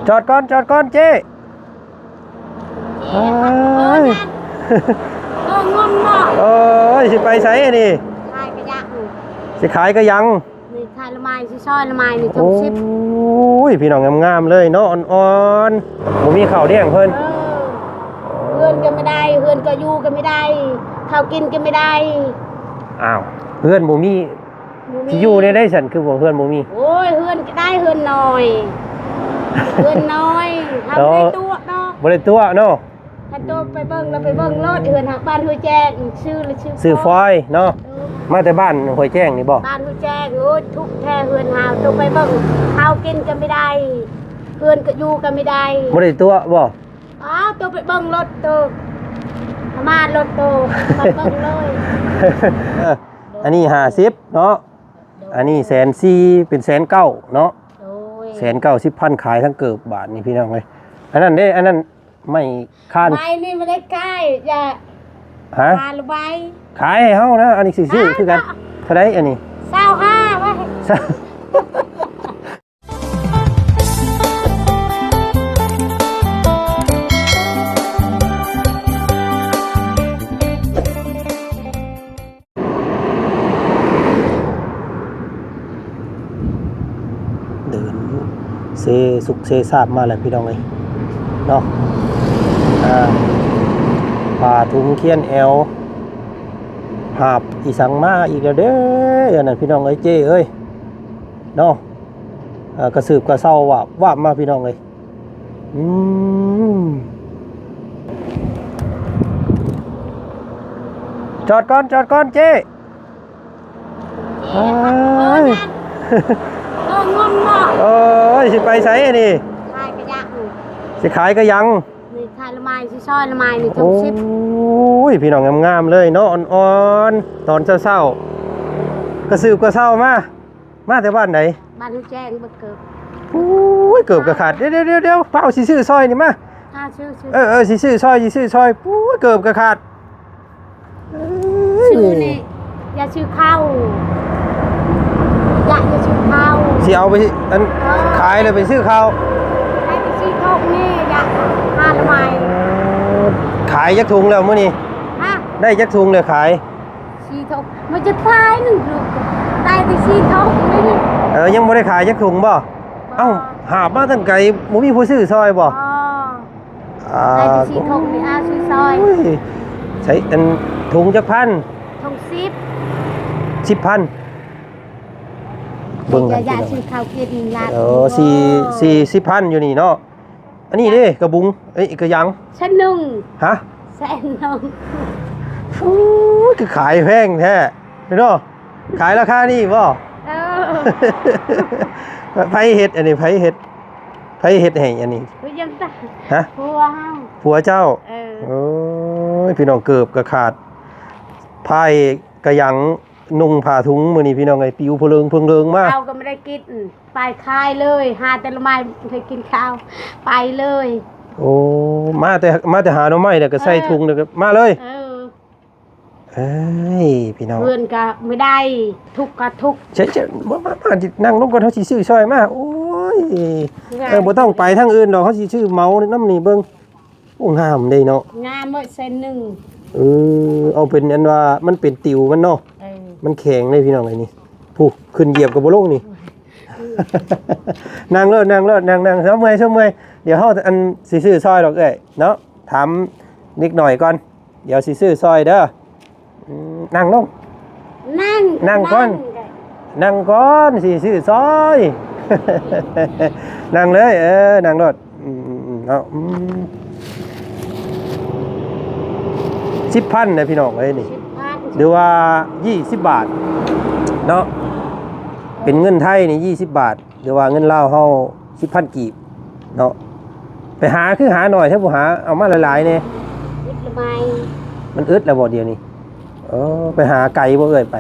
ຈອດກ່ອນ ຈອດກ່ອນເຈ້. ເອີຍ ເອີ ງອມເນາະ. ເອີຍ ຊິໄປໃສອັນນີ້? ຂາຍກະຍັງ. ຊິຂາຍກະຍັງ? ນີ້ຂາຍລະໄມ້ ຊິຊອຍລະໄມ້ນີ້ ໂອ້ ຖົງສິບ. ໂອ້ຍ ພີ່ນ້ອງງາມໆເລີຍເນາະ ອ່ອນໆ ບໍ່ມີເຂົ້າລ້ຽງເພິ່ນ. ເອີ ເຮືອນກະບໍ່ໄດ້ ເຮືອນກະຢູ່ກະບໍ່ໄດ້ ເຂົ້າກິນກະບໍ່ໄດ້. ອ້າວ ເຮືອນບໍ່ມີ ບໍ່ມີ ຊິຢູ່ແນວໃດຊັ້ນ ຄືວ່າເຮືອນບໍ່ມີ? ໂອ້ຍ ເຮືອນກະໄດ້ເຮືອນນ້ອຍ ເຮືອນນ້ອຍ ເຮົາບໍ່ໄດ້ຕົວະເນາະ ບໍ່ໄດ້ຕົວະເນາະ. ຄັນໂຕໄປເບິ່ງລະໄປເບິ່ງໂລດ ເຮືອນເຮົາບ້ານຫ້ວຍແຈ້ງ ຊື່ລະຊື່ ຊື່ຟອຍເນາະ. ເອີ ມາແຕ່ບ້ານຫ້ວຍແຈ້ງນີ້ບໍ່? ບ້ານຫ້ວຍແຈ້ງ. ໂອ້ຍ ທຸກແທ້ເຮືອນເຮົາ ໂຕໄປເບິ່ງ ເຂົ້າກິນກະບໍ່ໄດ້ ເຮືອນກະຢູ່ກະບໍ່ໄດ້ ບໍ່ໄດ້ຕົວະບໍ່? ອ້າວ ໂຕໄປເບິ່ງໂລດ ໂຕມາໂລດ ໂຕໄປເບິ່ງເລີຍ. ເອີ ອັນນີ້ຫ້າສິບເນາະ ໂດຍ ອັນນີ້ແສນສີ່ ເປັນແສນເກົ້າເນາະ. ໂດຍ ແສນເກົ້າສິບພັນ ຂາຍທັງເກີບ ບາດນີ້ພີ່ນ້ອງເອີຍ. ອັນນັ້ນເດ້ ອັນນັ້ນໄມ້ຄານ ໄມ້ນີ້ບໍ່ໄດ້ຂາຍ ຢ່າ ຮະ? ຂາຍລະໄມ້ ຂາຍໃຫ້ເຮົານະ. ອັນນີ້ຊິຊື້ຄືກັນ. ເທົ່າໃດອັນນີ້? ຊາວຫ້າ ໄວ້ ຊາວ ເດີນເຊສຸກເຊຊາບມາແລ້ວພີ່ນ້ອງເອີຍເນາະ. ອ່າ ຜ້າຖົງຄຽນແອວ ຫາບອີ່ສັງມາອີກແລ້ວເດີ ອັນນັ້ນພີ່ນ້ອງເອີຍ ເຈ້ເອີຍເນາະ. ອ່າ ກະສືບກະເຊົາວາບວາບມາພີ່ນ້ອງເອີຍ. ອືມ ຈອດກ່ອນ ຈອດກ່ອນເຈ້. ເອີຍ ເອີ ງອມເນາະ. ເອີຍ ຊິໄປໃສອັນນີ້? ຂາຍກະຍັງ. ຊິຂາຍກະຍັງ? ນີ້ຂາຍລະໄມ້ ຊິຊອຍລະໄມ້ນີ້ ໂອ້ ຖົງສິບ. ໂອ້ຍ ພີ່ນ້ອງງາມໆເລີຍເນາະ ອ່ອນໆ ຕອນເຊົ້າໆ ກະສືບກະເຊົາມາ. ມາແຕ່ບ້ານໃດ? ບ້ານຫ້ວຍແຈ້ງ ເບິ່ງເກີບ. ໂອ້ຍ ເກີບກະຂາດ. ດຽວໆໆໆ ພາເອົາ ຊິຊື້ຊອຍນີ້ມາ. ອ່າ ຊື້ໆ ເອີໆ ຊິຊື້ຊອຍ ຊິຊື້ຊອຍ. ໂອ້ຍ ເກີບກະຂາດ. ເອີຍ ຊື້ນີ້ ຢ່າຊື້ເຂົ້າ ຢ່າ ຢ່າຊື້ເຂົ້າ. ຊິເອົາໄປອັນ ເອີ ຂາຍແລ້ວໄປຊື້ເຂົ້າ. ໄດ້ໄປສີ່ຖົງນີ້ ຢ່າ ຫາລະໄມ້. ຂາຍຈັກຖົງແລ້ວມື້ນີ້? ຮະ? ໄດ້ຈັກຖົງແລ້ວຂາຍ? ສີ່ຖົງ ມັນຈະຂາຍໜຶ່ງລູກ ໄດ້ແຕ່ສີ່ຖົງນີ້. ເອີ ຍັງບໍ່ໄດ້ຂາຍຈັກຖົງບໍ່? ບໍ່. ເອົ້າ ຫາບມາຕັ້ງໄກ ບໍ່ມີຜູ້ຊື້ຊອຍບໍ່? ບໍ່. ອ່າ ໄດ້ແຕ່ສີ່ຖົງນີ້ ອ່າ ຊື້ຊອຍ. ໂອ້ຍ ໃສ່ອັນຖົງຈັກພັນ? ຖົງສິບ. ສິບພັນ ເບິ່ງກັນ ຢ່າ ຢ່າ ພີ່ນ້ອງ ຊື້ເຂົ້າກິນລາດ. ເອີ ສີ່ ສີ່ສິບພັນຢູ່ນີ້ເນາະ. ອັນນີ້ເດ້ ກະບຸງ ເອີຍ ກະຍັງ ແສນໜຶ່ງ. ຮະ? ແສນໜຶ່ງ. ໂອ້ຍ ຄືຂາຍແພງແທ້ເນາະ. ຂາຍລາຄານີ້ບໍ່? ເອີ ໃຜເຮັດອັນນີ້? ໃຜເຮັດ? ໃຜເຮັດໃຫ້ອັນນີ້? ຫະ? ຜົວເຮົາ. ຜົວເຈົ້າ? ເອີ. ໂອ້ຍ ພີ່ນ້ອງ ເກີບກະຂາດ ພາຍກະຍັງ ນຸ່ງຜ້າຖົງມື້ນີ້ພີ່ນ້ອງເອີຍ ປິວເພີງເພີງເພີງມາ. ເຂົ້າກະບໍ່ໄດ້ກິນ ໄປຂາຍເລີຍ ຫາແຕ່ລະໄມ້ ບໍ່ໄດ້ກິນເຂົ້າ ໄປເລີຍ. ໂອ້ ມາແຕ່ ມາແຕ່ຫາໜໍ່ໄມ້ ແລ້ວກະໃສ່ ເອີ ຖົງ ແລ້ວກະມາເລີຍ. ເອີ ເອີຍ ພີ່ນ້ອງ ເຮືອນກະບໍ່ໄດ້ ທຸກກະທຸກ. ເຊີນໆ ມາ ມາ ມາ ນັ່ງລົງກ່ອນ ເຮົາຊິຊື້ຊອຍມາ. ໂອ້ຍ ເອີ ບໍ່ຕ້ອງໄປທາງອື່ນດອກ ເຮົາຊິຊື້ເໝົານຳນີ້ເບິ່ງ. ໂອ້ ງາມເດ້ເນາະ ງາມເບິດ ແສນໜຶ່ງ. ເອີ ເອົາເປັນອັນວ່າມັນເປັນຕິວມັນເນາະ. ເອີ ມັນແຂງເດ້ພີ່ນ້ອງເອີຍນີ້ ຜູ້ຂຶ້ນຢຽບກະບໍ່ລົງນີ້. ນັ່ງໂລດ ນັ່ງໂລດ ນັ່ງ ນັ່ງ ເຊົາເມື່ອຍ ເຊົາເມື່ອຍ. ດຽວເຮົາອັນຊິຊື້ຊອຍດອກເອື້ອຍເນາະ ຖາມເດັກນ້ອຍກ່ອນ ດຽວຊິຊື້ຊອຍເດີ. ອືມ ນັ່ງລົງ ນັ່ງ ນັ່ງກ່ອນ ນັ່ງກ່ອນ ຊິຊື້ຊອຍ. ນັ່ງເລີຍ ເອີ ນັ່ງໂລດ. ອືມໆໆ ເນາະ ອືມ ສິບພັນເດີພີ່ນ້ອງເອີຍນີ້ ສິບພັນ ຫຼືວ່າ ຊາວ ຊາວບາດເນາະ ເປັນເງິນໄທນີ້ ຊາວບາດ ຫຼືວ່າເງິນລາວເຮົາ ສິບພັນກີບເນາະ. ໄປຫາຄືຫາໜ້ອຍແທ້ ບໍ່ຫາເອົາມາຫຼາຍໆແດ່. ອຶດລະໄມ ມັນອຶດແລ້ວບໍ່ດຽວນີ້? ເອີ ໄປຫາໄກບໍ່ເອື້ອຍໄປ?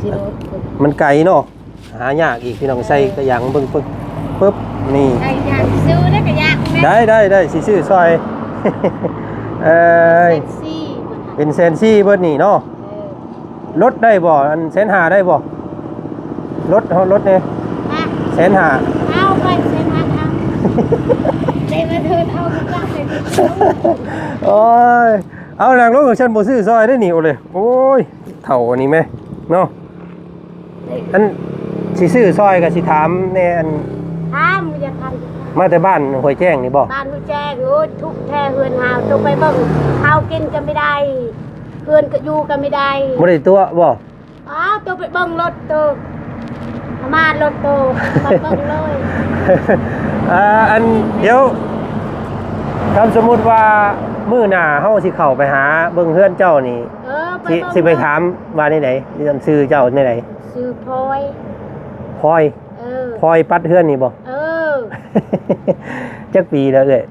ຊິລົດ ມັນໄກເນາະ ຫາຍາກອີກພີ່ນ້ອງ. ເອີ ໃສ່ກະຍັງເບິ່ງ ປຶບ ປຶບ ນີ້ ໄດ້ ຊິຊື້ເດີກະຍັງ. ໄດ້ ໄດ້ ໄດ້ ຊິຊື້ຊອຍ. ເອີ ແສນສີ່ ເປັນແສນສີ່ເບິດນີ້ເນາະ. ເອີ ລົດໄດ້ບໍ່? ອັນແສນຫ້າໄດ້ບໍ່? ລົດ ເຮົາລົດແດ່ ຮະ? ແສນຫ້າ ເອົາໄປແສນຫ້າ. ໄດ້ມາເທີນເອົາກັບເຮົາ. ໂອ້ຍ ເອົາ ນັ່ງລົງ ຊັ້ນບໍ່ຊື້ຊ່ອຍໄດ້ນີ້. ໂອ້ເລີຍ ໂອ້ຍ ເຖົ້າອັນນີ້ແມະເນາະ. ອັນ ຊິຊື້ຊ່ອຍກໍຊິຖາມແດ່. ອັນ ຖາມ ຢ່າຖາມ ມາແຕ່ບ້ານຫ້ວຍແຈ້ງນີ້ບໍ່? ບ້ານຫ້ວຍແຈ້ງ. ໂອ້ຍ ທຸກແທ້ເຮືອນເຮົາ. ຕົກໄປເບິ່ງ ເຂົ້າກິນກໍບໍ່ໄດ້ ເຮືອນກໍຢູ່ກໍບໍ່ໄດ້. ບໍ່ໄດ້ຕົວະບໍ່? ອ້າວ ໂຕໄປເບິ່ງລົດໂຕ ມາລົດໂຕ ໄປເບິ່ງເລີຍ. ເອີ ອັນ ດຽວ ຄັນສົມມຸດວ່າມື້ໜ້າເຮົາຊິເຂົ້າໄປຫາເບິ່ງເຮືອນເຈົ້ານີ້ ເອີ ໄປ ຊິ ເບິ່ງ ຊິໄປຖາມວ່າແນວໃດ? ຊື່ເຈົ້າແນວໃດ? ຊື່ພອຍ. ພອຍ? ເອີ ພອຍປັດເຮືອນນີ້ບໍ່? ເອີ ຈັກປີແລ້ວເອື້ອຍ?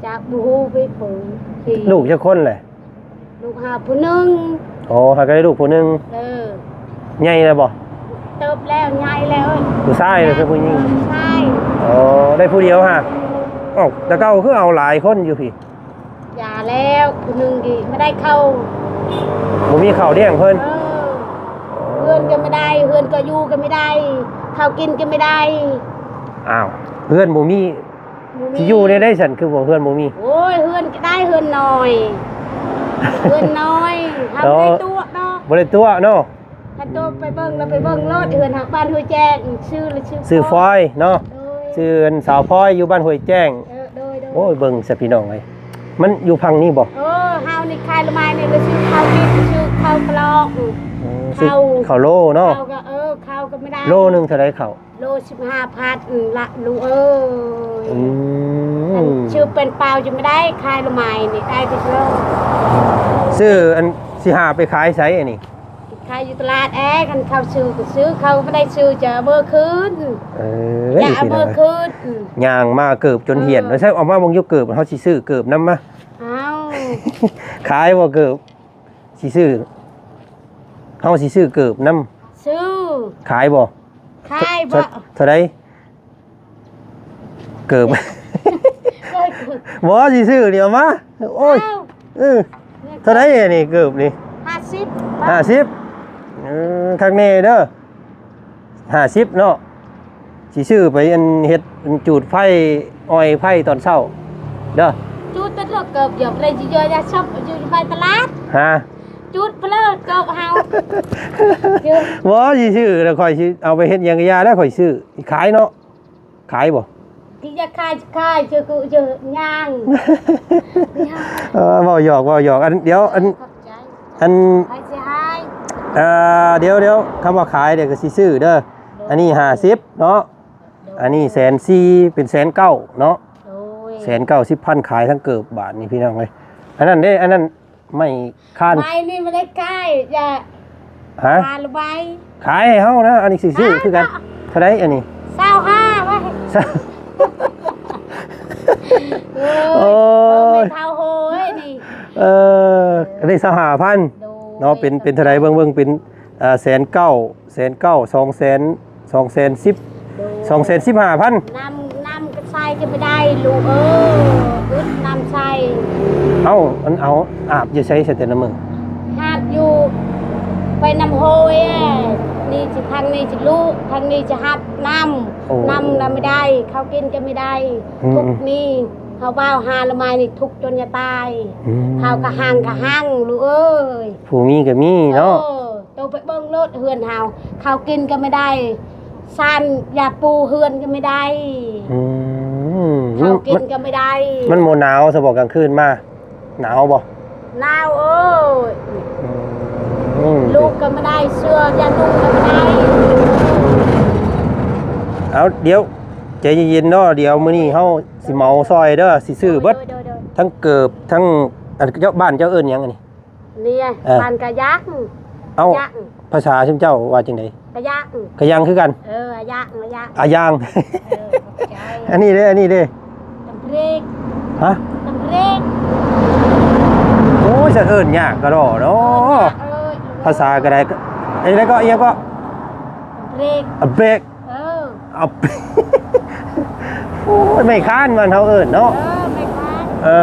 ຈັກ ບໍ່ຮູ້ໄປເບິ່ງ. ລູກຈັກຄົນແຫຼະ? ລູກຫາຜູ້ໜຶ່ງ. ອໍ ຫາກໍໄດ້ລູກຜູ້ໜຶ່ງ. ເອີ ໃຫຍ່ແລ້ວບໍ່? ເຕີບແລ້ວ ໃຫຍ່ແລ້ວ. ຜູ້ຊາຍຫຼືຜູ້ຍິງ? ຜູ້ຊາຍ. ອໍ ໄດ້ຜູ້ດຽວຫາ. ເອົ້າ ແຕ່ເກົ່າຄືເອົາຫຼາຍຄົນຢູ່ພີ້? ຢ່າແລ້ວ ຜູ້ໜຶ່ງນີ້ບໍ່ໄດ້ເຂົ້າ ບໍ່ມີເຂົ້າລ້ຽງເພິ່ນ. ເອີ ເຮືອນກໍບໍ່ໄດ້ ເຮືອນກໍຢູ່ກໍບໍ່ໄດ້ ເຂົ້າກິນກໍບໍ່ໄດ້. ອ້າວ ເຮືອນບໍ່ມີ ບໍ່ມີ ຊິຢູ່ແນວໃດຊັ້ນ ຄືບໍ່ ເຮືອນບໍ່ມີ? ໂອ້ຍ ເຮືອນກໍໄດ້ ເຮືອນນ້ອຍ ເຮືອນນ້ອຍ. ເຮົາບໍ່ໄດ້ຕົວະເນາະ ບໍ່ໄດ້ຕົວະເນາະ. ຄັນໂຕໄປເບິ່ງລະໄປເບິ່ງໂລດ ເຮືອນຮັກບ້ານຫ້ວຍແຈ້ງ ຊື່ລະຊື່ ຊື່ຟອຍເນາະ. ໂດຍ ຊື່ອັນສາວຟອຍ ຢູ່ບ້ານຫ້ວຍແຈ້ງ. ເອີ ໂດຍ ໂດຍ. ໂອ້ຍ ເບິ່ງຊະພີ່ນ້ອງເອີຍ ມັນຢູ່ຝັ່ງນີ້ບໍ່? ເອີ ເຮົານີ້ຂາຍລະໄມ້ນີ້ລະ ຊື້ເຂົ້າກິນ ຊື້ເຂົ້າກະລອກ ອືມ ຊື້ເຂົ້າ ເຂົ້າໂລເນາະ. ເຂົ້າກໍ ເອີ ເຂົ້າກໍບໍ່ໄດ້. ໂລໜຶ່ງເທົ່າໃດເຂົ້າ? ໂລສິບຫ້າພັນລະລູກເອີຍ. ອືມ ອັນຊື້ເປັນເປົາຈະບໍ່ໄດ້ ຂາຍລະໄມ້ນີ້ໄດ້ແຕ່ໂລ. ຊື້ອັນ ຊິຫາໄປຂາຍໃສອັນນີ້? ຂາຍຢູ່ຕະຫຼາດແອ ຄັນເຂົາຊື້ກໍຊື້ ເຂົາບໍ່ໄດ້ຊື້ຈະເອົາເບີຄືນ. ເອີ ຢ່າເອົາເບີຄືນ. ຍ່າງມາເກີບຈົນຫ້ຽນ ເອີ ໃຊ້ອອກມາເບິ່ງຢູ່ເກີບ ເຮົາຊິຊື້ເກີບນຳມາ. ເອົ້າ ຂາຍບໍ່ເກີບ? ຊິຊື້ ເຮົາຊິຊື້ເກີບນຳ. ຊື້. ຂາຍບໍ່? ຂາຍບໍ່? ເທົ່າ ເທົ່າໃດ? ເກີບ ບໍ່ ຊິຊື້ນີ້ເອົາມາ. ໂອ້ຍ ເອົ້າ ເອີ ເທົ່າໃດອັນນີ້ເກີບນີ້? ຫ້າສິບ ຫ້າສິບ. ເອີ ຄັກແນ່ເດີ ຫ້າສິບເນາະ. ຊິຊື້ໄປອັນເຮັດອັນຈູດໄຟ ອອຍໄຟຕອນເຊົ້າເດີ. ຈູດຕະຫຼອກເກີບ ຢາກໄດ້ຊິເຢີຍາຊອບຢູ່ໄປຕະຫຼາດ. ຮະ? ຈູດເພີເກີບເຮົາ. ບໍ່ ຊິຊື້ແລ້ວຂ້ອຍຊິເອົາໄປເຮັດຫຍັງກໍຢ່າແລ້ວ ຂ້ອຍຊື້ ຂາຍເນາະ. ຂາຍບໍ່? ທີ່ຢາກຂາຍ ຂາຍ ຈະຄື ຈະຍ່າງ. ເອີ ເວົ້າຫຍອກ ເວົ້າຫຍອກ. ອັນ ດຽວ ອັນ ຂອບໃຈ ອັນ ໃຜຊິໃຫ້? ເອີ ດຽວ ດຽວ ຄຳວ່າຂາຍດຽວກໍຊິຊື້ເດີ. ໂດຍ ອັນນີ້ຫ້າສິບເນາະ. ໂດຍ ອັນນີ້ແສນສີ່ ເປັນແສນເກົ້າເນາະ. ໂດຍ ແສນເກົ້າສິບພັນ ຂາຍທັງເກີບບາດນີ້ພີ່ນ້ອງເອີຍ. ອັນນັ້ນເດ້ ອັນນັ້ນ ໄມ້ຄ້ານ ໄມ້ນີ້ບໍ່ໄດ້ຂາຍ ຢ່າ ຮະ? ຂາຍລະໄວ້ ຂາຍໃຫ້ເຮົານະ. ອັນນີ້ຊິຊື້ຄືກັນ. ເທົ່າໃດອັນນີ້? ຊາວຫ້າໄວ້. ໂອ້ຍ ໂອ້ຍ ແມ່ເຖົ້າໂຫຍນີ້. ເອີ ອັນນີ້ຊາວຫ້າພັນ ໂດຍ ເນາະ. ເປັນ ເປັນເທົ່າໃດ? ເບິ່ງ ເບິ່ງ ເປັນ ເອີ ແສນເກົ້າ ແສນເກົ້າ ສອງແສນ ສອງແສນສິບ ໂດຍ ສອງແສນສິບຫ້າພັນ. ນ້ຳ ນ້ຳກໍໃສ່ກໍບໍ່ໄດ້ລູກເອີຍ ອຶດນ້ຳໃສ່. ເອົ້າ ມັນເອົາອາບຢູ່ໃສຊະແຕ່ລະມື້? ອາບຢູ່ ໄປນ້ຳຫ້ວຍ ນີ້ຊິ ທາງນີ້ຊິລຸ ທາງນີ້ຊິຮັບນ້ຳ. ໂອ້ ນ້ຳລະບໍ່ໄດ້ ເຂົ້າກິນກໍບໍ່ໄດ້. ອືມ ທຸກນີ້ ເຮົາເວົ້າຫາລະໄມ້ນີ້ທຸກຈົນຈະຕາຍ. ອືມ ເຂົ້າກະຫັງກະຫັງລູກເອີຍ. ຜູ້ມີກໍມີເນາະ. ເອີ ໂຕໄປເບິ່ງໂລດເຮືອນເຮົາ ເຂົ້າກິນກໍບໍ່ໄດ້ ຊານຢາປູເຮືອນກໍບໍ່ໄດ້. ອືມ ເຂົ້າກິນກໍບໍ່ໄດ້. ມັນ ມັນບໍ່ໜາວຊະບໍ່ ກາງຄືນມາ ໜາວບໍ່? ໜາວເອີຍ. ອືມ ລູກກໍບໍ່ໄດ້ ເສື້ອຢານຸ່ງກໍບໍ່ໄດ້. ເອົາ ດຽວໃຈເຢັນໆເນາະ ດຽວມື້ນີ້ເຮົາຊິເໝົາຊ່ອຍເດີ ຊິຊື້ເບິດ. ໂດຍ ໂດຍ ໂດຍ ທັງເກີບ ທັງ ອັນ ເຈົ້າ ບ້ານເຈົ້າເອີ້ນຫຍັງອັນນີ້? ນີ້ ເອີ ບ້ານກະຍັງ. ເອົ້າ ກະຍັງ ພາສາຊຸມເຈົ້າວ່າຈັ່ງໃດ? ກະຍັງ ກະຍັງຄືກັນ. ເອີ ອາຍັງ ອາຍັງ ອາຍັງ. ເອີ ຂອບໃຈ. ອັນນີ້ເດ້ ອັນນີ້ເດ້? ຕຳເຣກ. ຮະ? ຕຳເຣກ. ໂອ້ຍ ສະເອີ້ນຍາກກະດໍເນາະ. ເອີ້ນຍາກເອີຍ. ພາສາກະໄດ້ ອັນນີ້ກໍ ອີຫຍັງກໍ? ຕຳເຣກ. ອາເບກ. ເອີ ອາເບກ. ໂອ້ຍ ໄມ້ຄ້ານບ້ານເຮົາເອີ້ນເນາະ. ເອີ ໄມ້ຄ້ານ. ເອີ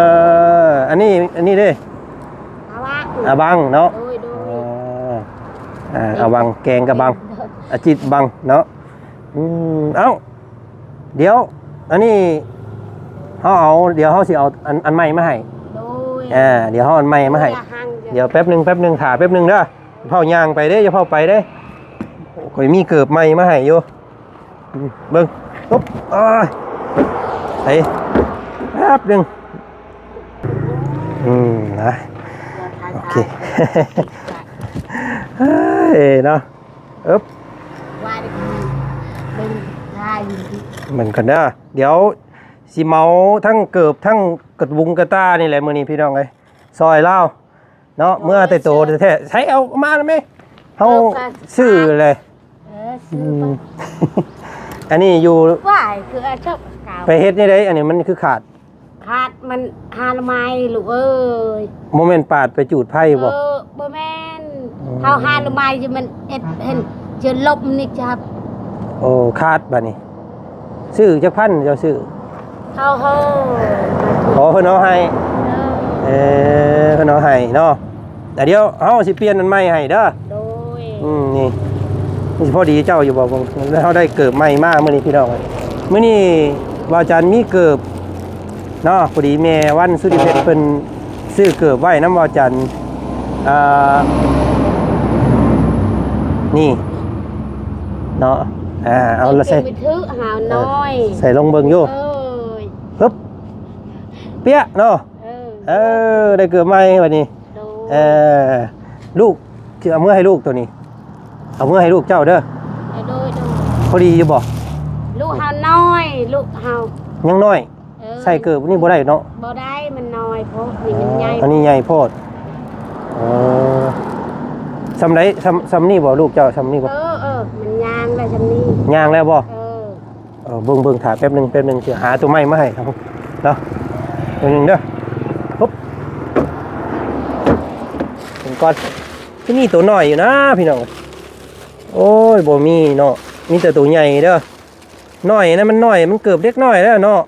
ອັນນີ້ ອັນນີ້ເດ້? ອາບັງ. ອາບັງເນາະ. ໂດຍ ໂດຍ. ເອີ ອາ ອາບັງ ແກງກະບັງ ອາຈິດບັງເນາະ. ອືມ ເອົ້າ ດຽວ ອັນນີ້ເຮົາເອົາ ດຽວເຮົາຊິເອົາອັນ ອັນໃໝ່ມາໃຫ້. ໂດຍ ອ່າ ດຽວເຮົາເອົາອັນໃໝ່ມາໃຫ້. ດຽວແປັບໜຶ່ງ ແປັບໜຶ່ງ ຖ້າແປັບໜຶ່ງເດີ. ເຝົ້າຍ່າງໄປເດ້ ຢ່າເຝົ້າໄປເດ້. ຂ້ອຍມີເກີບໃໝ່ມາໃຫ້ຢູ່. ອືມ ເບິ່ງ ປຶບ ໂອ້ຍ ໃສ່ ແປັບໜຶ່ງ. ອືມ ນະ ໂອເຄ ເອີຍ ເນາະ. ອຶບ ເບິ່ງກ່ອນເດີ ດຽວຊິເໝົາທັງເກີບ ທັງກະບຸງກະຕ່ານີ້ແຫຼະ ມື້ນີ້ພີ່ນ້ອງເອີຍ ຊ່ອຍລາວເນາະ. ເມືອແຕ່ໂຕແທ້ໆ ໃຊ້ເອົາມາແມ່ ເຮົາຊື້ເລີຍ. ເອີ ຊື້ໄປ. ອັນນີ້ຢູ່ ໄປເຮັດແນວໃດ ອັນນີ້ມັນຄືຂາດ? ຂາດມັນຫາລະໄມ້ລູກເອີຍ. ບໍ່ແມ່ນປາດໄປຈູດໄຟບໍ່? ເອີ ບໍ່ແມ່ນ. ເຮົາຫາລະໄມ້ຢູ່ ມັນເຮັດ ເຫັນຈະລົບນີ້ຈັບ. ໂອ້ ຂາດບາດນີ້. ຊື້ຈັກພັນເຈົ້າຊື້? ເຮົາ ເຮົາ ອໍ ເພິ່ນເອົາໃຫ້. ເອີ ເອີ ເພິ່ນເອົາໃຫ້ເນາະ. ແຕ່ດຽວເຮົາຊິປ່ຽນອັນໃໝ່ໃຫ້ເດີ. ໂດຍ. ອືມ ນີ້ ມັນຊິພໍດີເຈົ້າຢູ່ບໍ່? ເບິ່ງ ເຮົາໄດ້ເກີບໃໝ່ມາມື້ນີ້ພີ່ນ້ອງ. ມື້ນີ້ບ່າວຈັນມີເກີບເນາະ ພໍດີແມ່ວັນສຸດທີ່ເພັດເພິ່ນຊື້ເກີບໄວ້ນຳບ່າວຈັນ. ອ່າ ນີ້ເນາະ. ອ່າ ເອົາລະໃສ່ ເອີ ໃສ່ລົງເບິ່ງຢູ່. ເອີຍ ຮຶບ ປຽກເນາະ. ເອີ ເອີ ໄດ້ເກີບໃໝ່ບາດນີ້. ໂດຍ. ເອີ ລູກ ຊິເອົາເມືອໃຫ້ລູກໂຕນີ້ ເອົາເມືອໃຫ້ລູກເຈົ້າເດີ. ໂດຍ ໂດຍ. ພໍດີຢູ່ບໍ່? ລູກເຮົານ້ອຍ ລູກເຮົາຍັງນ້ອຍ. ເອີ ໃສ່ເກີບນີ້ບໍ່ໄດ້ເນາະ. ບໍ່ໄດ້ ມັນນ້ອຍໂພດ ນີ້ມັນໃຫຍ່. ອັນນີ້ໃຫຍ່ໂພດ. ເອີ ສ່ຳໃດ ສ່ຳ ສ່ຳນີ້ບໍ່ ລູກເຈົ້າ ສ່ຳນີ້ບໍ່? ເອີ ເອີ ມັນຍ່າງໄດ້ສ່ຳນີ້. ຍ່າງແລ້ວບໍ່? ເອີ. ເອີ ເບິ່ງ ເບິ່ງ ຖ້າແປັບໜຶ່ງ ແປັບໜຶ່ງ ຊິຫາໂຕໃໝ່ມາໃຫ້ເນາະ. ແປັບໜຶ່ງເດີ ຮຶບ ເບິ່ງກ່ອນ. ທີ່ນີ້ໂຕນ້ອຍຢູ່ນະພີ່ນ້ອງ. ໂອ້ຍ ບໍ່ມີເນາະ ມີແຕ່ໂຕໃຫຍ່ເດີ. ນ້ອຍນະ ມັນນ້ອຍ ມັນເກີບເດັກນ້ອຍແລ້ວເນາະ.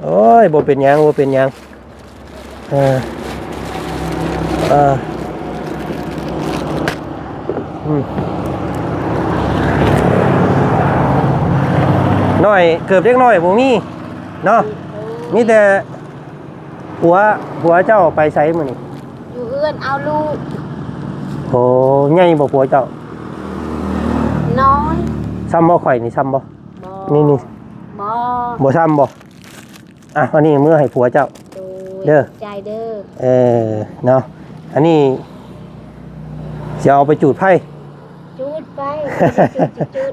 ໂອ້ຍ ບໍ່ເປັນຫຍັງ ບໍ່ເປັນຫຍັງ. ເອີ ເອີ ອືມ ນ້ອຍ ເກີບເດັກນ້ອຍບໍ່ມີເນາະ. ມີແຕ່ຜົວ ຜົວເຈົ້າໄປໃສມື້ນີ້? ຢູ່ເຮືອນເອົາລູກ. ໂອ້ ໃຫຍ່ບໍ່ຜົວເຈົ້າ? ນ້ອຍ. ສ່ຳບໍ່ ຂ້ອຍນີ້ ສ່ຳບໍ່? ບໍ່ ນີ້ ນີ້ ບໍ່ ບໍ່ສ່ຳບໍ່? ອ່ະ ອັນນີ້ເມືອໃຫ້ຜົວເຈົ້າ. ໂດຍ ເດີ ຂອບໃຈເດີ. ເອີ ເນາະ ອັນນີ້ຊິເອົາໄປຈູດໄຟ. ຈູດໄຟ ຈູດ ຈູດ ຈູດ.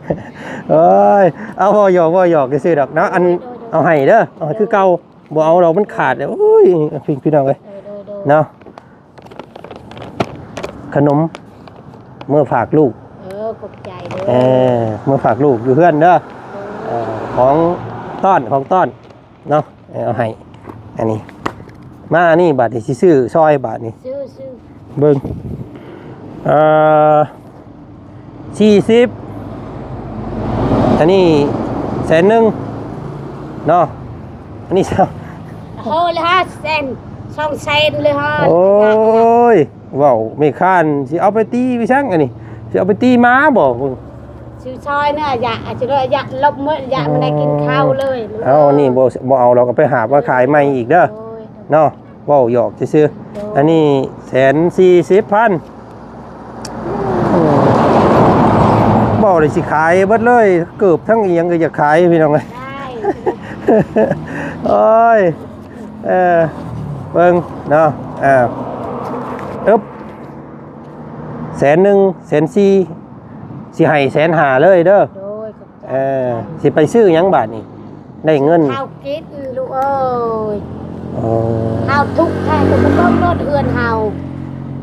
ໂອ້ຍ ເອົາ ເວົ້າຫຍອກ ເວົ້າຫຍອກຊື່ໆດອກເນາະ. ອັນ ໂດຍ ໂດຍ ເອົາໃຫ້ເດີ ເອົາໃຫ້ຄືເກົ່າ. ໂດຍ ບໍ່ເອົາດອກ ມັນຂາດ. ໂອ້ຍ ພີ່ນ້ອງເອີຍ ເອີ ໂດຍ ໂດຍ ເນາະ. ຂະໜົມເມືອຝາກລູກ. ເອີ ຂອບໃຈເດີ. ເອີ ເມືອຝາກລູກຢູ່ເຮືອນເດີ. ໂດຍ ເອີ ຂອງຕ້ອນ ຂອງຕ້ອນເນາະ. ເອີ ເອົາໃຫ້ ອັນນີ້ ມາ ອັນນີ້ບາດນີ້ຊິຊື້ຊ່ອຍບາດນີ້. ຊື້ ຊື້ ເອີ ສີ່ສິບ ອັນນີ້ແສນໜຶ່ງເນາະ. ອັນນີ້ ໂອ້ ລະຫ້າແສນ ສອງແສນເລີຍຮະ. ໂອ້ຍ ເວົ້າແມ່ຄ້ານ ຊິເອົາໄປຕີໄປສັງ ອັນນີ້ ຊິເອົາໄປຕີໝາບໍ່? ຊື້ຊ່ອຍເນາະ ຢາກ ອາດຈະຢາກລົບໝົດ ຢາກມັນໄດ້ກິນເຂົ້າເລີຍ. ເອົາ ນີ້ບໍ່ ບໍ່ເອົາດອກ ເອົາໄປຫາບມາຂາຍໃໝ່ອີກເດີ. ໂດຍ ເນາະ ເວົ້າຫຍອກຊື່ໆ. ໂດຍ ອັນນີ້ແສນສີ່ສິບພັນ. ອືມ ເວົ້າໄດ້ຊິຂາຍເບິດເລີຍ ເກີບທັງອີ່ຫຍັງກໍຢາກຂາຍ ພີ່ນ້ອງເອີຍ. ໄດ້ ໂອ້ຍ ເອີ ເບິ່ງເນາະ. ອ່າ ອຶບ ແສນໜຶ່ງ ແສນສີ່ ຊິໃຫ້ແສນຫ້າເລີຍເດີ. ໂດຍ ຂອບໃຈ. ເອີ ຊິໄປຊື້ຫຍັງບາດນີ້ ໄດ້ເງິນ ເຂົ້າກິນລູກເອີຍ. ໂອ້ ເຮົາທຸກແທ້ ກໍບໍ່ຕ້ອງລົດເຮືອນເຮົາ.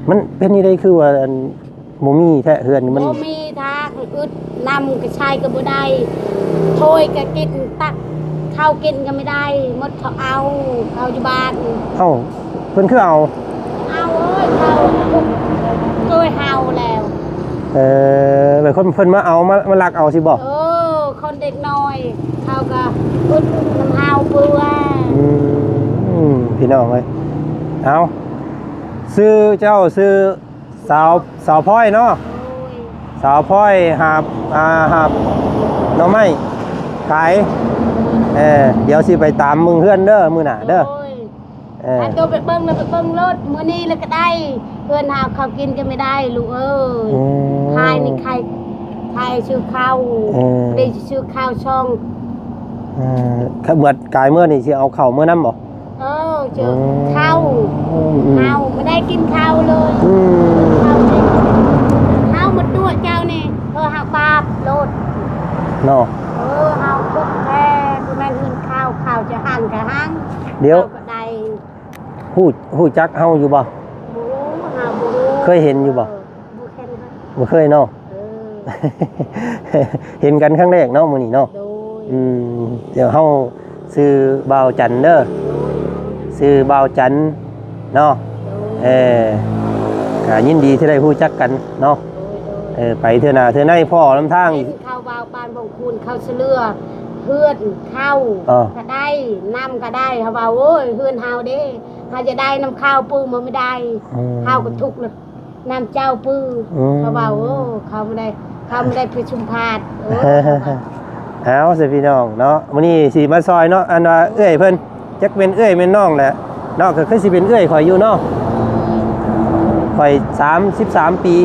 ມັນເປັນຈັ່ງໃດ ຄືວ່າ ອັນ ບໍ່ມີແທ້ ເຮືອນນີ້ມັນ ບໍ່ມີທາງ ອຶດ ນ້ຳກໍໃຊ້ກໍບໍ່ໄດ້ ຖ້ວຍກໍກິນ ຕັກເຂົ້າກິນກໍບໍ່ໄດ້ ໝົດເຂົາເອົາ ເອົາຢູ່ບ້ານ. ເອົ້າ ເພິ່ນຄືເອົາ? ເອົາເອີຍ ເຂົາເຄີຍເຮົາແລ້ວ. ເອີ ແບບຄົນເພິ່ນມາເອົາ ມາ ມາລັກເອົາຊີ້ບໍ່? ເອີ ຄົນເດັກນ້ອຍເຂົາກໍອຶດນຳເຮົາເພື່ອ. ອືມ ພີ່ນ້ອງເອີຍ ເອົາ ຊື່ເຈົ້າຊື່ ສາວ ສາວພອຍເນາະ. ໂດຍ ສາວພອຍຫາບ ອ່າ ຫາບໜໍ່ໄມ້ຂາຍ. ເອີ ດຽວຊິໄປຕາມເບິ່ງເຮືອນເດີ ມື້ໜ້າເດີ. ໂດຍ ເອີ ຖ້າໂຕໄປເບິ່ງແລ້ວໄປເບິ່ງໂລດ ມື້ນີ້ແລ້ວກໍໄດ້. ເຮືອນຫາເຂົ້າກິນກໍບໍ່ໄດ້ ລູກເອີຍ. ອືມ ຂາຍນີ້ຂາຍ ຂາຍຊື້ເຂົ້າ. ເອີ ບໍ່ໄດ້ຊື້ເຂົ້າຊ່ອງ. ເອີ ເບິດກາຍເມື່ອນີ້ຊິເອົາເຂົ້າເມືອນຳບໍ່? ເອີ ເຈີ ອືມ ເຂົ້າ ອືມ ເຮົາບໍ່ໄດ້ກິນເຂົ້າເລີຍ. ອືມ ເຂົ້ານີ້ ເຮົາມາຕົວະເຈົ້ານີ້ ເອີ ເຮົາບາບໂລດເນາະ. ເອີ ເຮົາທຸກແທ້ ບໍ່ແມ່ນເງິນເຂົ້າ ເຂົ້າຈະຮັ່ງກະຮັ່ງ ດຽວ ເຮົາກໍໄດ້. ຮູ້ ຮູ້ຈັກເຮົາຢູ່ບໍ່? ບໍ່ ເຮົາບໍ່ຮູ້. ເຄີຍເຫັນຢູ່ບໍ່? ເອີ ບໍ່ເຄີຍ ບໍ່ເຄີຍເນາະ. ເອີ ເຫັນກັນຄັ້ງແລກເນາະ ມື້ນີ້ເນາະ. ໂດຍ ອືມ ດຽວເຮົາ ຊື່ບ່າວຈັນເດີ. ໂດຍ ຊື່ບ່າວຈັນເນາະ. ໂດຍ ເອີ ກໍຍິນດີທີ່ໄດ້ຮູ້ຈັກກັນເນາະ. ໂດຍ ໂດຍ ເອີ ໄປເທື່ອໜ້າເທື່ອໃນພໍ້ນຳທາງ. ເຫັນເຂົາວ່າບ້ານບ່ອງຄູນເຂົາສະເຫຼືອ ເຮືອນເຂົ້າ ເອີ ກໍໄດ້ ນ້ຳກໍໄດ້. ເຂົາວ່າ ໂອ້ຍ ເຮືອນເຮົາເດ້ ເຮົາຈະໄດ້ນຳເຂົ້າ ປູມາບໍ່ໄດ້. ອືມ ເຮົາກໍທຸກນຳເຈົ້າປື. ອືມ ເຂົາເວົ້າ ໂອ້ ເຂົາບໍ່ໄດ້ ເຂົາບໍ່ໄດ້ໄປຊຸມພາດ. ເອີ ເອົາຊະພີ່ນ້ອງເນາະ ມື້ນີ້ຊິມາຊ່ອຍເນາະ ອັນວ່າເອື້ອຍເພິ່ນ ຈັກແມ່ນເອື້ອຍແມ່ນນ້ອງແຫຼະເນາະ ກໍຄືຊິເປັນເອື້ອຍຂ້ອຍຢູ່ເນາະ. ຂ້ອຍສາມສິບສາມປີ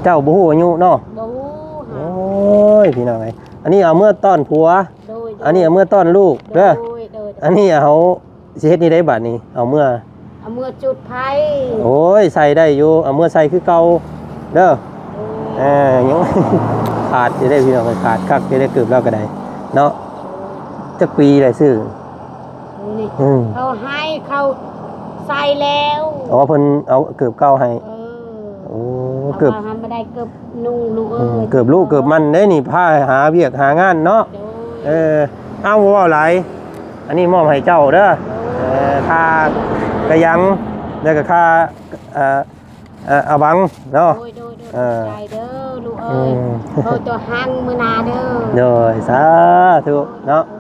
ເຈົ້າບໍ່ຮູ້ອາຍຸເນາະ? ບໍ່ຮູ້. ໂອ້ຍ ພີ່ນ້ອງເອີຍ ອັນນີ້ເອົາເມືອຕ້ອນຜົວ. ໂດຍ ໂດຍ ອັນນີ້ເອົາເມືອຕ້ອນລູກເດີ. ໂດຍ ໂດຍ ໂດຍ ອັນນີ້ເອົາ ຊິເຮັດແນວໃດບາດນີ້ ເອົາເມືອ ເອົາເມືອຈຸດໄຟ. ໂອ້ຍ ໃສ່ໄດ້ຢູ່ ເອົາເມືອໃສ່ຄືເກົ່າເດີ. ໂດຍ ເອີ ຍັງຂາດຢູ່ເດ້ພີ່ນ້ອງ ຂາດຄັກຢູ່ເດ້ ເກີບລາວກໍໄດ້ເນາະ. ຈັກປີແລ້ວຊື້ນີ້? ອືມ ເຂົາໃຫ້ ເຂົາໃສ່ແລ້ວ. ອໍ ເພິ່ນເອົາເກີບເກົ່າໃຫ້. ເອີ ໂອ້ ເກີບ ເອົາມາ ຫາມາໄດ້ເກີບນຸ່ງລູກເອີຍ. ອືມ ເກີບລູກເກີບມັນເດ້ນີ້ ພາຫາວຽກຫາງານເນາະ. ໂດຍ ເອີ ເອົາ ບໍ່ເວົ້າຫຼາຍ ອັນນີ້ມອບໃຫ້ເຈົ້າເດີ. ໂດຍ ເອີ ຄ່າກະຍັງ ແລ້ວກໍຄ່າ ເອີ ເອີ ອາບັງເນາະ. ໂດຍ ໂດຍ ໂດຍ ເອີ ຂອບໃຈເດີລູກເອີຍ. ອືມ ໂດຍ ຕົວຮັ່ງມື້ໜ້າເດີ. ໂດຍ ສາທຸເນາະ. ເອີ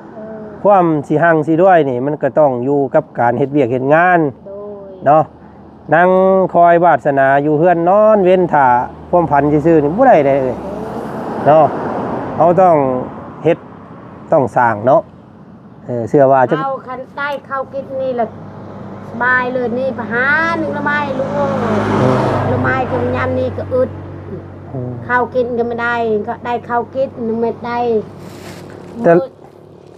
ຄວາມຊິຮັ່ງຊິລວຍນີ້ ມັນກໍຕ້ອງຢູ່ກັບການເຮັດວຽກເຮັດງານ. ໂດຍ ເນາະ ນັ່ງຄອຍວາດສະໜາຢູ່ເຮືອນນອນເວັນຖ້າຄວາມຝັນຊື່ໆນີ້ບໍ່ໄດ້ເດ້ເອີຍເນາະ. ເຮົາຕ້ອງເຮັດຕ້ອງສ້າງເນາະ. ເອີ ເຊື່ອວ່າຈະ ເອົາ ຄັນໄດ້ເຂົ້າກິນນີ້ລະສະບາຍເລີຍນີ້ ໄປຫາໜຶ່ງໜໍ່ໄມ້ລູກເອີຍ. ອືມ ໜໍ່ໄມ້ກໍຍາມນີ້ກໍອຶດ. ອືມ ເຂົ້າກິນກໍບໍ່ໄດ້ ກໍໄດ້ເຂົ້າກິນໜຶ່ງເມັດໄດ້. ແຕ່ ມື້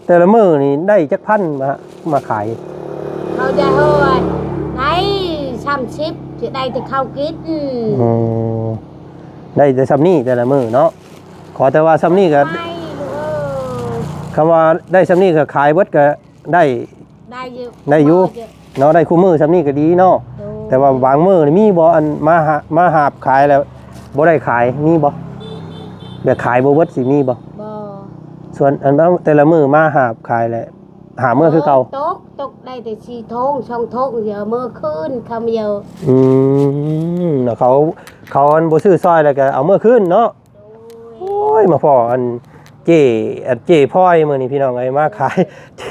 ແຕ່ລະມື້ນີ້ໄດ້ຈັກພັນມາ ມາຂາຍ? ເຂົາຈະເຮີ້ໄດ້ສາມສິບ ຈະໄດ້ແຕ່ເຂົ້າກິນ. ອືມ ໄດ້ແຕ່ຊ່ຳນີ້ແຕ່ລະມື້ເນາະ. ຂໍແຕ່ວ່າຊ່ຳນີ້ກໍ ໄດ້ລູກເອີຍ ຄຳວ່າໄດ້ຊ່ຳນີ້ກໍຂາຍເບິດກໍໄດ້ ໄດ້ຢູ່ ໄດ້ຢູ່ ພໍຢູ່ ເນາະ ໄດ້ຄູ່ມື້ຊ່ຳນີ້ກໍດີເນາະ. ໂດຍ ແຕ່ວ່າບາງມື້ນີ້ມີບໍ່ ອັນມາຫາ ມາຫາບຂາຍແລ້ວບໍ່ໄດ້ຂາຍ ມີບໍ່? ແບບຂາຍບໍ່ເບິດຊິມີບໍ່? ບໍ່. ສ່ວນອັນ ເອົາ ແຕ່ລະມື້ມາຫາບຂາຍແລ້ວຫາບເມືອຄືເກົ່າ? ຕົກ ຕົກໄດ້ແຕ່ສີ່ຖົງສອງຖົງ ຊິເອົາເມືອຄືນຄຳດຽວ. ອືມ ເຂົາ ເຂົາອັນບໍ່ຊື້ຊ່ອຍແລ້ວກໍເອົາເມືອຄືນເນາະ. ໂດຍ ໂອ້ຍ ມາພໍ້ອັນເຈ້ ອັນເຈ້ພອຍມື້ນີ້ພີ່ນ້ອງເອີຍ ມາຂາຍ ເຈ້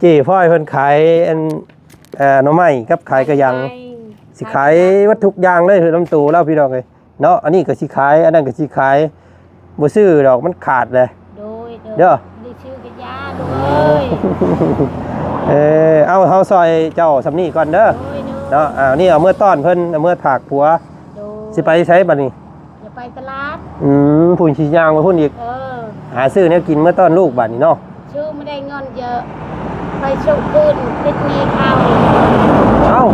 ເຈ້ພອຍເພິ່ນຂາຍອັນ ເອີ ໜໍ່ໄມ້ກັບຂາຍກະຍັງ. ຂາຍ ຊິຂາຍ ຂາຍ ເບິດທຸກຢ່າງເລີຍ ລຳໂຕລາວພີ່ນ້ອງເອີຍເນາະ. ອັນນີ້ກໍຊິຂາຍ ອັນນັ້ນກໍຊິຂາຍ ບໍ່ຊື້ດອກ ມັນຂາດເລີຍ. ໂດຍ ໂດຍ ເດີ ບໍ່ໄດ້ຊື້ກະຢາລູກເອີຍ. ເອີ ເອົາ ເຮົາຊ່ອຍເຈົ້າຊ່ຳນີ້ກ່ອນເດີ. ໂດຍ ໂດຍ ເນາະ. ອ່າ ນີ້ເອົາເມືອຕ້ອນເພິ່ນ ເອົາເມືອຝາກຜົວ. ໂດຍ ຊິໄປໃສບາດນີ້? ຢ່າໄປຕະຫຼາດ. ອືມ ພຸ້ນຊິຍ່າງໄປພຸ້ນອີກ. ເອີ ຫາຊື້ແນວກິນມາຕ້ອນລູກບາດນີ້ເນາະ. ຊື້ມາໄດ້ເງິນເຢີະ ໄປສົ່ງຄືນ ຕິດໜີ້ເຂົາ. ເອົ້າ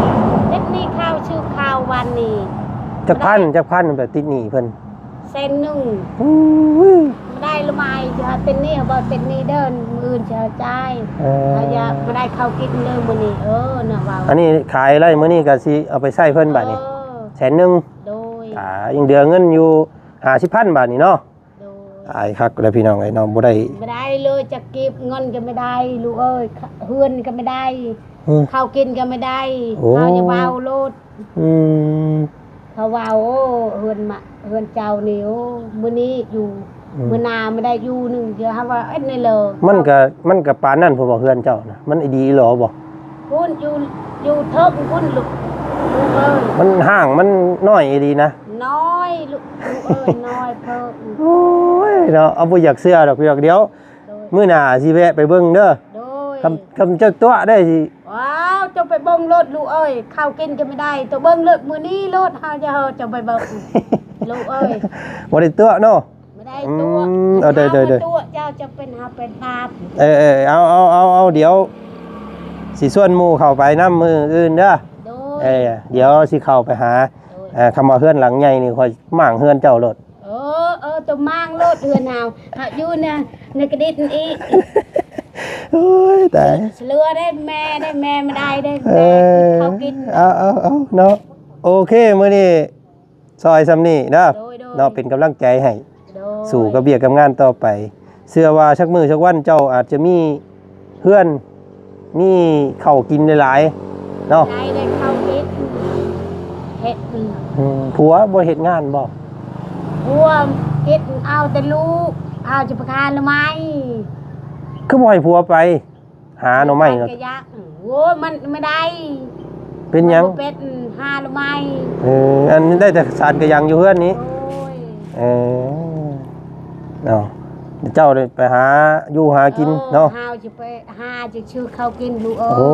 ຕິດໜີ້ເຂົາ ຊື້ເຂົ້າວັນນີ້. ຈັກພັນ ຈັກພັນໄປຕິດໜີ້ເພິ່ນ? ແສນໜຶ່ງ. ໂອ້ຍ ບໍ່ໄດ້ລະມາຍ ຢ່າເປັນໜີ້ ບໍ່ເປັນໜີ້ເດີ ມື້ອື່ນຈະຈ່າຍ. ເອີ ເຮົາຢາກບໍ່ໄດ້ເຂົ້າກິນເດີມື້ນີ້. ເອີ ນະວ່າ ອັນນີ້ຂາຍໄດ້ມື້ນີ້ກໍຊິເອົາໄປໃຊ້ເພິ່ນບາດນີ້. ເອີ ແສນໜຶ່ງ. ໂດຍ ອ່າ ຍັງເຫຼືອເງິນຢູ່ຫ້າສິບພັນບາດນີ້ເນາະ. ໂດຍ ອາຍຄັກແລ້ວພີ່ນ້ອງເອີຍເນາະ ບໍ່ໄດ້ ບໍ່ໄດ້ເລີຍ ຈະເກັບເງິນກໍບໍ່ໄດ້ລູກເອີຍ ເຮືອນກໍບໍ່ໄດ້. ອືມ ເຂົ້າກິນກໍບໍ່ໄດ້. ໂອ້ ເຮົາຢ່າເວົ້າໂລດ. ອືມ ເຂົາເວົ້າ ໂອ້ ເຮືອນມະ ເຮືອນເຈົ້ານີ້ ໂອ້ ມື້ນີ້ຢູ່ ອືມ ມື້ໜ້າບໍ່ໄດ້ຢູ່ໜຶ່ງເທື່ອ. ເຮົາວ່າເຮັດແນວໃດ ມັນກໍ ມັນກໍປານນັ້ນພຸ້ນບໍ່ ເຮືອນເຈົ້ານະ ມັນອີ່ດີອີ່ຫຼໍບໍ່? ພຸ້ນຢູ່ ຢູ່ເທິງພຸ້ນລູກ ລູກເອີຍ ມັນຫ້າງມັນນ້ອຍອີ່ຫຼີນະ. ນ້ອຍລູກ ລູກເອີຍ ນ້ອຍເພິ່ນ. ໂອ້ຍເນາະ ເອົາ ບໍ່ຢາກເຊື່ອດອກ ດຽວ ໂດຍ ມື້ໜ້າຊິແວະໄປເບິ່ງເດີ. ໂດຍ ຄຳ ຄຳເຈົ້າຕົວະໄດ້ຊິ ວ້າວ ເຈົ້າໄປເບິ່ງໂລດລູກເອີຍ ເຂົ້າກິນກໍບໍ່ໄດ້ ຕົວະເບິ່ງໂລດມື້ນີ້ໂລດ ເຮົາຈະ ເຮົາຈະໄປເບິ່ງລູກເອີຍ. ບໍ່ໄດ້ຕົວະເນາະ. ບໍ່ໄດ້ຕົວະ. ອືມ ເອົາ ໂດຍ ໂດຍ ໂດຍ ຕົວະ ເຈົ້າຈະເປັນ ເຮົາເປັນບາບ. ເອີ ເອີ ເອົາ ເອົາ ເອົາ ເອົາ ດຽວຊິຊວນໝູ່ເຂົ້າໄປນຳມື້ອື່ນເດີ. ໂດຍ ເອີ ດຽວຊິເຂົ້າໄປຫາ. ໂດຍ ເອີ ຄຳວ່າເຮືອນຫຼັງໃຫຍ່ນີ້ ຂ້ອຍມ້າງເຮືອນເຈົ້າໂລດ. ເອີ ເອີ ຕົວະມ້າງໂລດເຮືອນເຮົາ ເຮົາຢູ່ໃນ ໃນກະດິດນີ້. ໂອ້ຍ ຕາຍ ສະເຫຼືອໄດ້ແມ່ ໄດ້ແມ່ບໍ່ໄດ້ເດ້. ເອີ ແມ່ເຂົ້າກິນ. ເອົາ ເອົາ ເອົາ ເນາະ. ໂອເຄ ມື້ນີ້ ຊ່ອຍຊ່ຳນີ້ເນາະ. ໂດຍ ໂດຍ ເນາະ ເປັນກຳລັງໃຈໃຫ້. ໂດຍ ສູ້ກັບວຽກກັບງານຕໍ່ໄປ. ເຊື່ອວ່າສັກມື້ສັກວັນເຈົ້າອາດຈະມີເຮືອນ ມີເຂົ້າກິນຫຼາຍໆເນາະ. ໄດ້ ໄດ້ເຂົ້າກິນ ເຮັດ. ອືມ ຜົວບໍ່ເຮັດງານບໍ່? ຜົວເຮັດ ເອົາແຕ່ລູກ ເອົາຈະໄປຫາໜໍ່ໄມ້. ຄືບໍ່ໃຫ້ຜົວໄປ ຫາໜໍ່ໄມ້ເນາະ. ກະຢາກ ໂອ້ຍ ມັນບໍ່ໄດ້. ເປັນຫຍັງ? ມັນບໍ່ເປັນ ຫາໜໍ່ໄມ້. ເອີ ອັນໄດ້ແຕ່ສານກະຍັງຢູ່ເຮືອນນີ້. ໂອ້ຍ ເອີ ເນາະ ເຈົ້າໄດ້ໄປຫາຢູ່ຫາກິນເນາະ. ເອີ ເຮົາຈະໄປຫາຈະຊື້ເຂົ້າກິນລູກເອີຍ. ໂອ້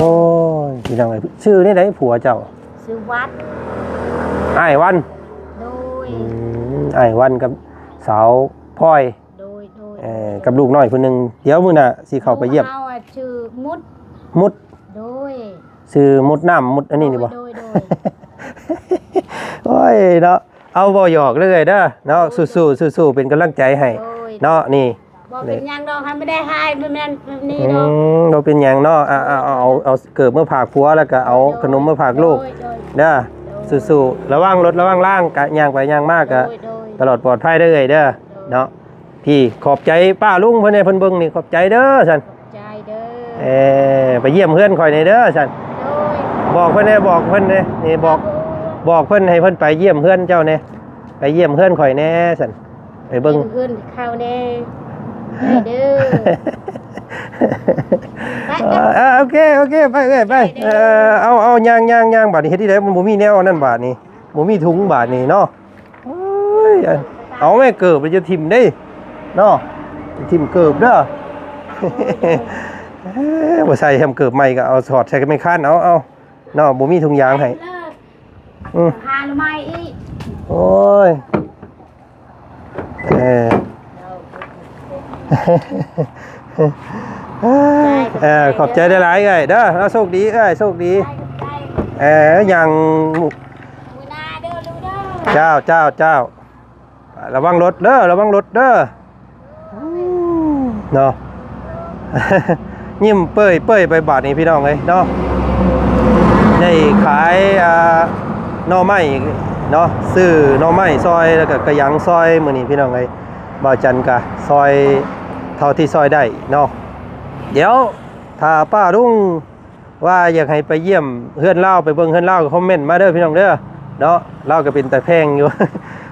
ຍ ພີ່ນ້ອງເອີຍ ຊື່ແນວໃດຜົວເຈົ້າ? ຊື່ວັນ. ອ້າຍວັນ. ໂດຍ ອືມ ອ້າຍວັນກັບສາວພອຍ. ໂດຍ ໂດຍ ເອີ ກັບລູກນ້ອຍຜູ້ໜຶ່ງ ດຽວມື້ໜ້າຊິເຂົ້າໄປຢ້ຽມ. ເຮົາອະຊື່ມຸດ. ມຸດ. ໂດຍ ຊື່ມຸດນ້ຳ ມຸດອັນນີ້ນີ້ບໍ່? ໂດຍ ໂດຍ ໂດຍ. ໂອ້ຍເນາະ ເອົາ ເວົ້າຫຍອກເລີຍເດີເນາະ. ໂດຍ ສູ້ໆ ສູ້ໆ ເປັນກຳລັງໃຈໃຫ້. ໂດຍ ເນາະ ນີ້ ບໍ່ເປັນຫຍັງດອກ ໃຫ້ມັນໄດ້ຫາຍ ບໍ່ແມ່ນແບບນີ້ດອກ. ອືມ ບໍ່ເປັນຫຍັງເນາະ. ອາ ເອົາ ເອົາ ເອົາເກີບມາຝາກຜົວ ແລ້ວກະເອົາ ໂດຍ ຂະໜົມມາຝາກລູກ. ໂດຍ ໂດຍ ເດີ ໂດຍ ສູ້ໆ ລະວັງລົດລະວັງລາງ ກະຍ່າງໄປຍ່າງມາກະ ໂດຍ ໂດຍ ຕະຫຼອດປອດໄພເດີເອື້ອຍເດີ. ໂດຍ ເນາະ ພີ່ ຂອບໃຈປ້າລຸງເພິ່ນແດ່ ເພິ່ນເບິ່ງນີ້ ຂອບໃຈເດີຊັ້ນ. ຂອບໃຈເດີ. ເອີ ໄປຢ້ຽມເຮືອນຂ້ອຍແດ່ເດີຊັ້ນ. ໂດຍ ບອກເພິ່ນແດ່ ບອກເພິ່ນແດ່ ນີ້ບອກ ບອກເພິ່ນໃຫ້ເພິ່ນໄປຢ້ຽມເຮືອນເຈົ້າແດ່ ໄປຢ້ຽມເຮືອນຂ້ອຍແດ່ຊັ້ນ ໄປເບິ່ງ ຢ້ຽມເຮືອນເຂົາແດ່ ໄດ້ເດີ. ເອີ ໂອເຄ ໂອເຄ ໄປເອື້ອຍໄປ. ເອີ ເອົາ ເອົາ ຍ່າງ ຍ່າງ ຍ່າງ ບາດນີ້ເຮັດທີ່ໃດ ມັນບໍ່ມີແນວອັນນັ້ນ ບາດນີ້ບໍ່ມີຖົງ ບາດນີ້ເນາະ. ໂອ້ຍ ເອົາແມ່ເກີບ ຢ່າຖິ້ມເດ້ເນາະ ຖິ້ມເກີບເດີ. ບໍ່ໃສ່ແຮມເກີບໃໝ່ກໍເອົາຖອດໃສ່ແມ່ຄ້ານ ເອົາ ເອົາເນາະ ບໍ່ມີຖົງຢາງໃຫ້. ອືມ ຫາໜໍ່ໄມ້ອີກ. ໂອ້ຍ ເອີ ເອີ ຂອບໃຈຫຼາຍໆເອື້ອຍເດີ. ເອົາ ໂຊກດີເອື້ອຍ ໂຊກດີ. ເອີ ຫຍັງ ມື້ໜ້າເດີລູກເດີ. ເຈົ້າ ເຈົ້າ ເຈົ້າ ລະວັງລົດເດີ ລະວັງລົດເດີ. ເນາະ ຍິ້ມເປີຍໆ ໄປບາດນີ້ພີ່ນ້ອງເອີຍເນາະ. ໄດ້ຂາຍ ອ່າ ໜໍ່ໄມ້ເນາະ ຊື້ໜໍ່ໄມ້ຊ່ອຍ ແລ້ວກໍກະຫຍັງຊ່ອຍ ມື້ນີ້ພີ່ນ້ອງເອີຍ. ບ່າວຈັນກະຊ່ອຍເທົ່າທີ່ຊ່ອຍໄດ້ເນາະ. ດຽວຖ້າປ້າລຸງ ວ່າຢາກໃຫ້ໄປຢ້ຽມເຮືອນລາວ ໄປເບິ່ງເຮືອນລາວ ກໍຄອມເມັນມາເດີພີ່ນ້ອງເດີເນາະ. ລາວກໍເປັນຕາແພງຢູ່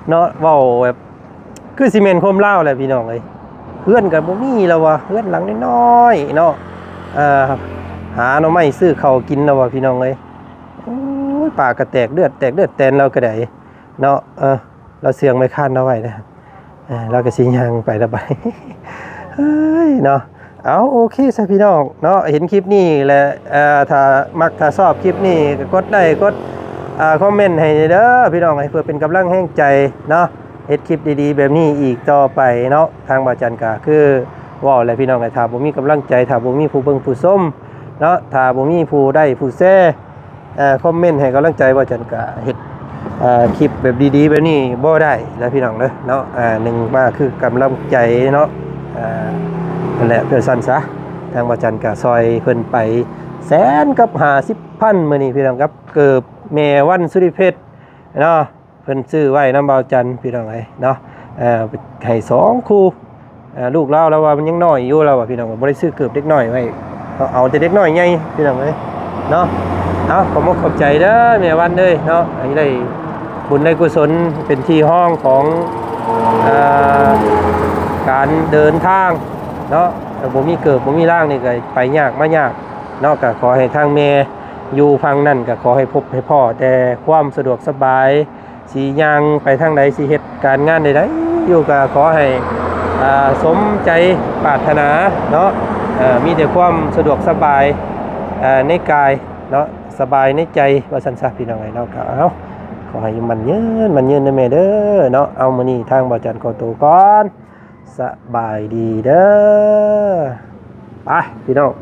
ເນາະ ເວົ້າແບບຄືຊິແມ່ນຄວາມລາວແຫຼະພີ່ນ້ອງເອີຍ. ເຮືອນກໍບໍ່ມີແລ້ວວ່າ ເຮືອນຫຼັງນ້ອຍໆເນາະ. ເອີ ຫາໜໍ່ໄມ້ຊື້ເຂົ້າກິນແລ້ວວ່າພີ່ນ້ອງເອີຍ. ໂອ້ຍ ປາກະແຕກເລືອດ ແຕກເລືອດແຕນລາວກໍໄດ້ເນາະ. ເອີ ລາວເຊື່ອງໄມ້ຄ້ານລາວໄວ້ເດ້. ເອີ ລາວກໍຊິຍ່າງໄປລະບາດ ເອີຍເນາະ. ເອົາ ໂອເຄຊະພີ່ນ້ອງເນາະ ເຫັນຄລິບນີ້ແຫຼະ ເອີ ຖ້າມັກຖ້າຊອບຄລິບນີ້ກໍກົດໄລກົດ ອ່າ ຄອມເມັນໃຫ້ເດີພີ່ນ້ອງ ເພື່ອເປັນກຳລັງແຮງໃຈເນາະ ເຮັດຄລິບດີໆແບບນີ້ອີກຕໍ່ໄປເນາະ. ທາງບ່າວຈັນກໍຄືເວົ້າແຫຼະພີ່ນ້ອງ ຖ້າບໍ່ມີກຳລັງໃຈ ຖ້າບໍ່ມີຜູ້ເບິ່ງຜູ້ຊົມເນາະ ຖ້າບໍ່ມີຜູ້ໄລ້ຜູ້ແຊ ເອີ ຄອມເມັນໃຫ້ກຳລັງໃຈ ບ່າວຈັນກະເຮັດ ເອີ ຄລິບແບບດີໆແບບນີ້ບໍ່ໄດ້ລະພີ່ນ້ອງເດີເນາະ. ເອີ ໜຶ່ງມາຄືກຳລັງໃຈເນາະ. ເອີ ນັ້ນແຫຼະ ເພື່ອຊັ້ນຊະ ທາງບ່າວຈັນກະຊ່ອຍເພິ່ນໄປແສນກັບຫ້າສິບພັນມື້ນີ້ພີ່ນ້ອງ ກັບເກີບແມ່ວັນສຸລິເພັດເນາະ. ເພິ່ນຊື້ໄວ້ນຳບ່າວຈັນພີ່ນ້ອງເອີຍເນາະ. ເອີ ໃຫ້ສອງຄູ່ ເອີ ລູກລາວລາວວ່າມັນຍັງນ້ອຍຢູ່ ລາວວ່າພີ່ນ້ອງ ບໍ່ໄດ້ຊື້ເກີບເດັກນ້ອຍໄວ້ ເອົາແຕ່ເດັກນ້ອຍໃຫຍ່ພີ່ນ້ອງເອີຍເນາະ. ເອົາ ຂອບອົກຂອບໃຈເດີແມ່ວັນເອີຍເນາະ ໃຫ້ໄດ້ບຸນໄດ້ກຸສົນ ເປັນທີ່ຮອງຂອງ ເອີ ການເດີນທາງເນາະ. ແຕ່ບໍ່ມີເກີບບໍ່ມີລ່າງນີ້ກໍໄປຍາກມາຍາກເນາະ. ກໍຂໍໃຫ້ທາງແມ່ຢູ່ຝັ່ງນັ້ນ ກໍຂໍໃຫ້ພົບໃຫ້ພໍ້ແຕ່ຄວາມສະດວກສະບາຍ ຊິຍ່າງໄປທາງໃດ ຊິເຮັດການງານໃດໆຢູ່ ກໍຂໍໃຫ້ ອ່າ ສົມໃຈປາດຖະໜາເນາະ ເອີ ມີແຕ່ຄວາມສະດວກສະບາຍ ເອີ ໃນກາຍເນາະ ສະບາຍໃນໃຈວ່າຊັ້ນຊະ ພີ່ນ້ອງເອີຍເນາະ. ກໍເອົາ ຂໍໃຫ້ຢູ່ໝັ້ນຍືນ ໝັ້ນຍືນເດີແມ່ເດີເນາະ. ເອົາ ມື້ນີ້ທາງບ່າວຈັນຂໍໂຕກ່ອນ ສະບາຍດີເດີ. ໄປ ພີ່ນ້ອງ